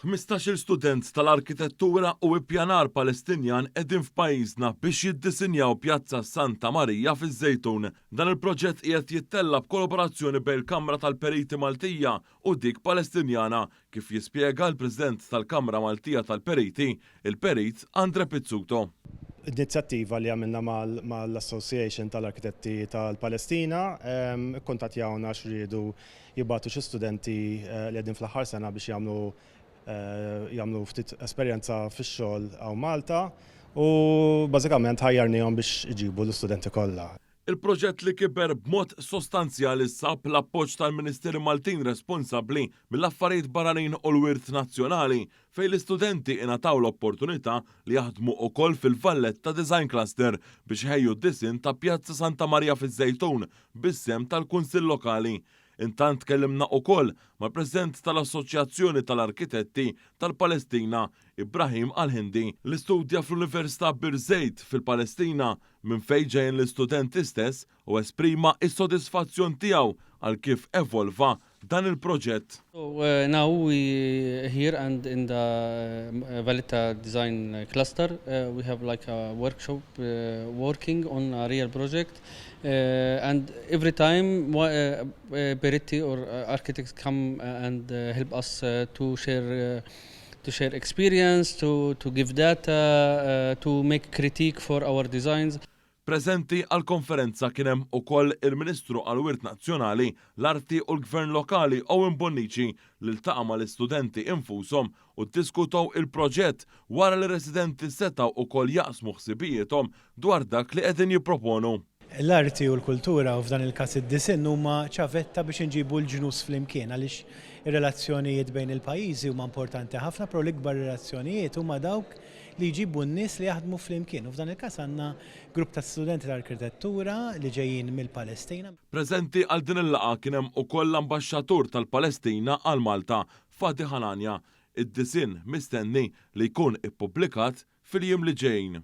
15-il student tal-arkitettura u ippjanar Palestinjan qegħdin f'pajjiżna biex jiddisinjaw Pjazza Santa Marija fiż-Żejtun. Dan il-proġett qiegħed jittella' b'kollaborazzjoni bejn il-Kamra tal-Periti Maltija u dik Palestinjana, kif jispjega l-President tal-Kamra Maltija tal-Periti, il-Perit Andre Pizzuto. Inizjattiva li għamilna mal-Association tal-Arkitetti tal-Palestina, ikkuntattjawna għax riedu jibagħtu xi studenti li qegħdin fl-aħħar sena biex jagħmlu jagħmlu ftit esperjenza fix-xogħol hawn Malta u bażikament ħajjarnihom biex iġibu l-istudenti kollha. Il-proġett li kiber b'mod sostanzjali sab l-appoġġ tal-Ministeri Maltin responsabbli mill-Affarijiet Barranin u l-Wirt Nazzjonali fejn l-istudenti ingħataw l-opportunità li jaħdmu ukoll fil-Valletta Design Cluster biex iħejju d-disinn ta' Pjazza Santa Marija fiż-Żejtun bis-sehem tal-Kunsill Lokali. Intant tkellimna ukoll mal-President tal-Assoċjazzjoni tal-Arkitetti tal-Palestina, Ibrahim Al-Hindi, li studja fl-Università Birzeit fil-Palestina minn fejn ġejjin l-istudenti stess u esprima s-sodisfazzjon tiegħu għal kif evolva dan il-proġett. So now we here and in the Valletta Design Cluster we have like a workshop working on a real project and every time Peretti or architects come and help us to share to share experience, to, to give data, to make critique for our designs. Preżenti għall-konferenza kien hemm ukoll il-Ministru għall-Wirt Nazzjonali, l-Arti u l-Gvern Lokali Owen Bonnici li ltaqa' mal-istudenti infushom u ddiskutew il-proġett wara li r-residenti setgħu ukoll jaqsmu ħsibijiethom dwar dak li qegħdin jipproponu. L-arti u l-kultura, u f'dan il-każ id-disinn, huma ċavetta biex inġibu l-ġnus flimkien għaliex ir-relazzjonijiet bejn il-pajjiżi huma importanti ħafna, però l-ikbar relazzjonijiet huma dawk li jġibu n-nies li jaħdmu flimkien. U f'dan il-każ għandna grupp ta' studenti tal-arkitettura li ġejjin mill-Palestina. Preżenti għal din il-laqgħa kien hemm ukoll l-Ambaxxatur tal-Palestina għal Malta, Fadi Hanania. Id-disinn mistenni li jkun ippubblikat fil-jiem li ġejjin.